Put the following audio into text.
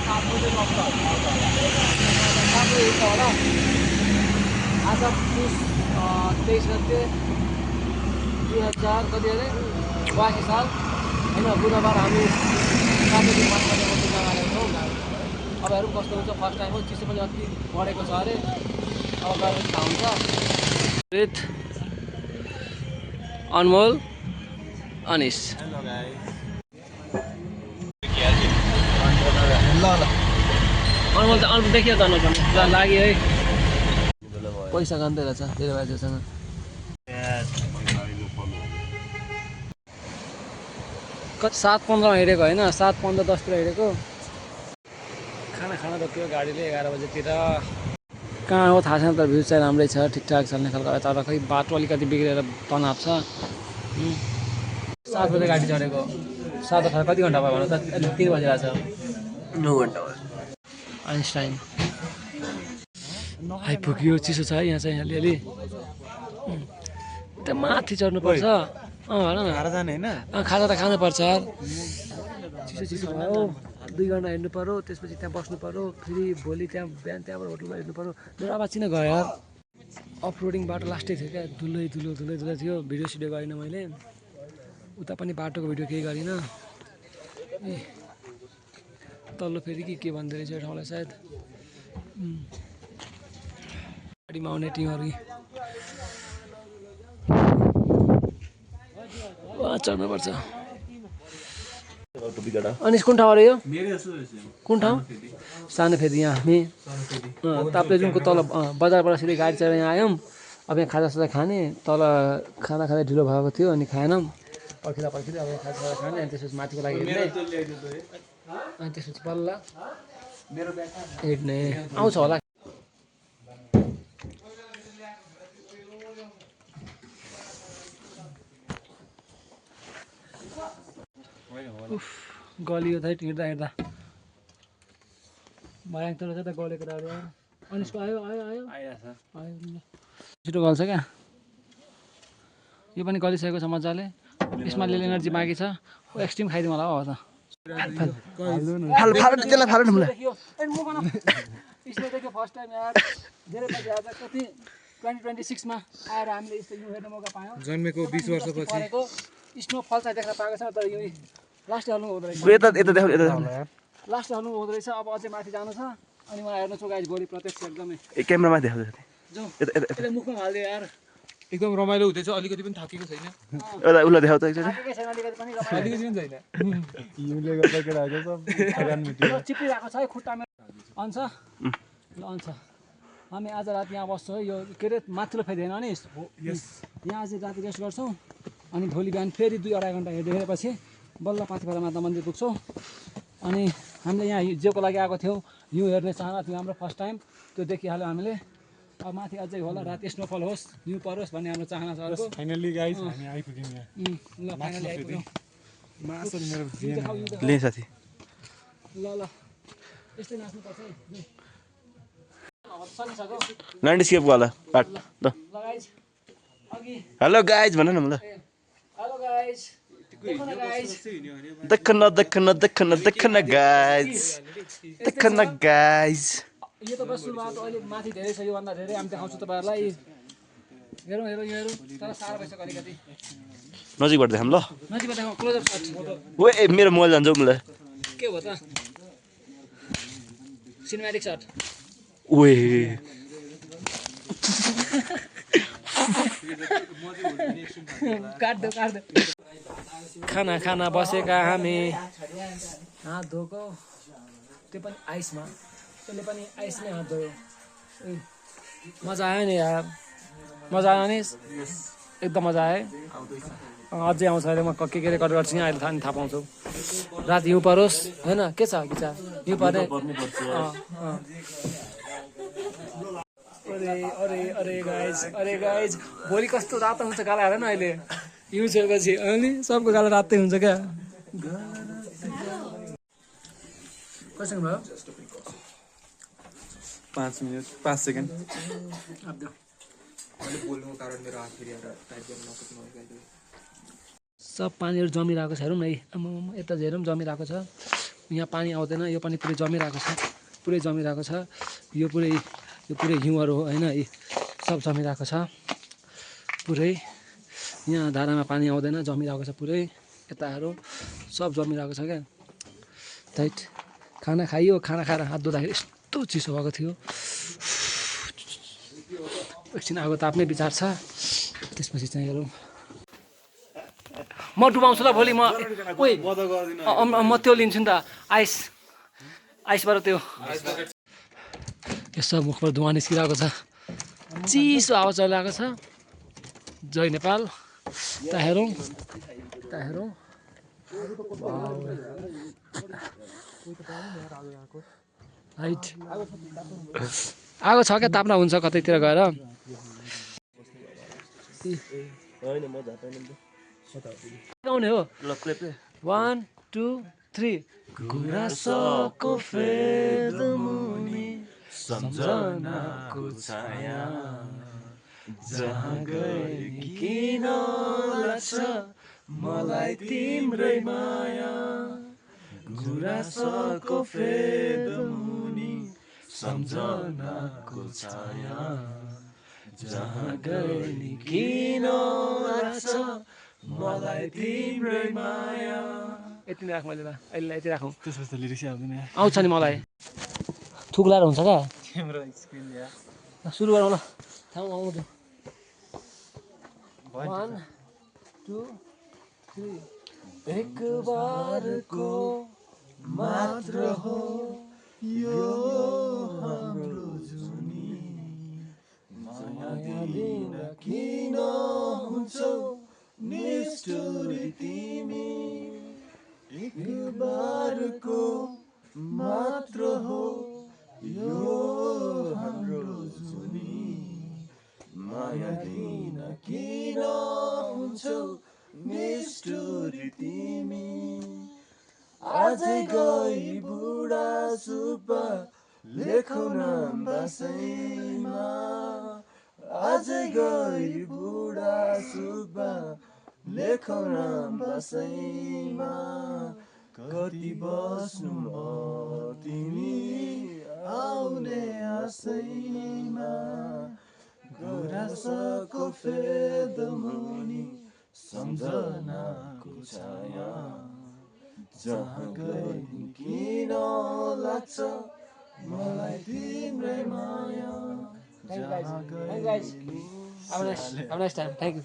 आज पुस 23 गते 2000 कति अरे 82 साल होइन बुधबार हामी सातदेखि माथि जग्गा ल्याउँछौँ। अब हेरौँ कस्तो हुन्छ। फर्स्ट टाइम हो, चिसो पनि अति बढेको छ अरे। अब गएर थाहा हुन्छ। अनमोल अनिस अनमोल त अनमोल देखियो त अनमोल लाग्यो है। पैसा गान्दै रहेछ तेरो बाजेसँग। 7:15 हिँडेको होइन, 7:15-10तिर हिँडेको। खाना खान रोक्यो गाडीले 11 बजेतिर। कहाँ हो थाहा छैन, तर भ्यू चाहिँ राम्रै छ, ठिकठाक चल्ने खालको। तर खै बाटो अलिकति बिग्रेर तनाव छ। 7 बजे गाडी चढेको, 7:18 कति घन्टा भयो भन त? 3 बजिरहेछ। 9 घन्टा भयो। आइन्स्टाइन आइपुग्यो। चिसो छ है यहाँ चाहिँ अलिअलि। त्यहाँ माथि चढ्नुपर्छ। भन न, खाजा जाने होइन? खाजा त खानुपर्छ यार। चिसो चिसो भयो। 2 घन्टा हिँड्नु पऱ्यो, त्यसपछि त्यहाँ बस्नु पऱ्यो। फेरि भोलि त्यहाँ बिहान त्यहाँबाट होटलमा हिँड्नु पऱ्यो। मेरो आवाज किन गयो यार? अफरोडिङ बाटो लास्टै थियो क्या, धुलै थियो। भिडियो सिडियो गरिनँ मैले। उता पनि बाटोको भिडियो केही गरिनँ। तल्लो फेरि के भन्दो रहेछ यो ठाउँलाई सायद। गाडीमा आउने टिमहरू चढ्नुपर्छ। अनिस कुन ठाउँ अरे यो? कुन ठाउँ? सानो फेरि यहाँ हामी ताप्लेजुङको तल बजारबाट सिधै गाडी चढेर यहाँ आयौँ। अब यहाँ खाजासाजा खाने। तल खाना खाँदै ढिलो भएको थियो अनि खाएनौँ। पर्खिँदा अब यहाँ खाजासाजा खाने। अनि त्यसपछि माथिको लागि हिँड्ने। अनि त्यसपछि बल्ल हिँड्ने आउँछ होला। गलियो त हिँड्दा भयङ्कर छ त गलेको त। अनिसको आयो छिटो गल्छ क्या। यो पनि गलिसकेको छ मजाले। यसमा ले एनर्जी बाँकी छ। एक्सट्रिम खाइदिउँ होला हो त। फर्स्ट टाइम यार धेरै पछि आज कति 2026 मा आएर हामीले यस्तो हिउँ हेर्ने मौका पायौँ। जन्मेको 20 वर्षपछि स्नोफल चाहिँ देख्न पाएको छ। तर यो लास्ट हाल्नु हुँदो रहेछ। लास्ट हाल्नु हुँदो रहेछ। अब अझै माथि जानु छ। अनि मलाई हेर्नु छु गाइस भोलि प्रत्यक्ष एकदमै। क्यामेरामा देखाउँछ यसले मुखमा हाल्दियो यार। एकदम रमाइलो हुँदैछ। अलिकति पनि थाकेको छैन। उसलाई देखाउँछ थाकेकै छैन अलिकति पनि। अलिकति पनि छैन। हिउँले गर्दा केटाको सब थकान मिट्यो। चिप्लिरहेको छ है खुट्टामा। अन्छ ल अन्छ। हामी आज रात यहाँ बस्छौँ है। यो के अरे माथिल्लो फेरि होइन नि, यहाँ आज राति रेस्ट गर्छौँ। अनि भोलि बिहान फेरि 2-2.5 घन्टा हिँडेपछि बल्ल पाथिभरा माता मन्दिर पुग्छौँ। अनि हामीले यहाँ जेको लागि आएको थियौँ, हिउँ हेर्ने चाहना थियो हाम्रो फर्स्ट टाइम। त्यो देखिहाल्यो हामीले। अब माथि अझै होला, राति स्नोफल होस्, हिउँ परोस् भन्ने हाम्रो चाहना छ अर्को। फाइनली गाइस हामी आइपुग्यौँ यहाँ। ल फाइनली आइपुग्यौँ। मासुल मेरो जिन ले साथी। ल यस्तै नाच्नुपर्छ है। ल्यान्डस्केप वाला पार्ट ल। हेलो गाइज भन न मलाई। हेलो गाइज देखन गाइज। यो त बस सुरुवात हो। अहिले माथि धेरै छ, योभन्दा धेरै हामी देखाउँछु तपाईँहरूलाई। हेरौँ तर साह्रो भइसक्यो अलिकति। नजिकबाट देखाउँ ल। नजिकबाट देखाउँ, क्लोजअप सट। ओए मेरो मोबाइल जान्छ मलाई। के हो त? सिनेमेटिक सट। ओए काट दो। खाना बसेका हामी। हात धोको, त्यो पनि आइसमा। त्यसले पनि आइसमै हात धोयो। मजा आयो नि यार। मजा आयो नि एकदम मजा आयो। अझै आउँछ अहिले। म के रेकर्ड गर्छु यहाँ अहिले थाहा पाउँछु। राति हिउँ परोस् होइन। के छ विचार? हिउँ पर्ने। अरे गाइज भोलि कस्तो रातो हुन्छ गाला हेर न अहिले हिउँ छेपछि। अनि सबको गाला रातै हुन्छ क्या। कस्तो भयो? 5 मिनट 5 सेकेन्ड। सब पानीहरू जमिरहेको छ हेरौँ न है। यता हेरौँ जमिरहेको छ। यहाँ पानी आउँदैन, यो पानी पुरै जमिरहेको छ, यो पुरै हिउँहरू हो होइन, यी सब जमिरहेको छ पुरै। यहाँ धारामा पानी आउँदैन, जमिरहेको छ पुरै, यताहरू सब जमिरहेको छ क्या। टाइट खाना खाइयो, खाना खाएर हात धुँदाखेरि यस्तो चिसो भएको थियो, एकछिन आगो ताप्ने विचार छ। त्यसपछि चाहिँ हेरौँ, म डुबाउँछु ल भोलि। म त्यो लिन्छु नि त, आइसबाट त्यो यसो मुखबाट धुवा निस्किरहेको छ, चिसो हावा चलिरहेको छ। जय नेपाल। त हेरौँ हाइट आगो छ क्या, ताप्न हुन्छ कतैतिर गएर। गाउने हो 1 2 3 गुराँसको फेद मुनि सम्झनाको छाया, जहाँ गए किन लाग्छ मलाई तिम्रै माया, गुराँसको फेद मुनि सम्झनाको छाया, जहाँ गए नि किन लाग्छ मलाई तिम्रै माया। यति नै राख मैले ल, अहिले यति राखौँ। त्यसपछि त लिरिक्सै आउँदैन यार। आउँछ नि मलाई, थुक लाएर हुन्छ क्या। तिम्रो स्क्रिन यार। सुरु गरौँ ल, थाहा आउँछु। 1 2 3 एक बारको मात्र हो यो हाम्रो जुनी, माया दिन किन हुन्छौ निष्ठुरी तिमी, एक बारको मात्र हो यो हाम्रो जुनी, माया दिन किन हुन्छौ निष्ठुरी तिमी, आजै गई बुढा सुब्बा लेखौ नाम बासैमा, आजै गई बुढा सुब्बा लेखौ नाम बासैमा, कति बस्नु म तिमी आउने आशैमा, गुराँसको फेद मुनि सम्झनाको छाया, जहाँ गए किन लाग्छ मलाई तिम्रै माया, जहाँ गए। Have a nice time. Thank you.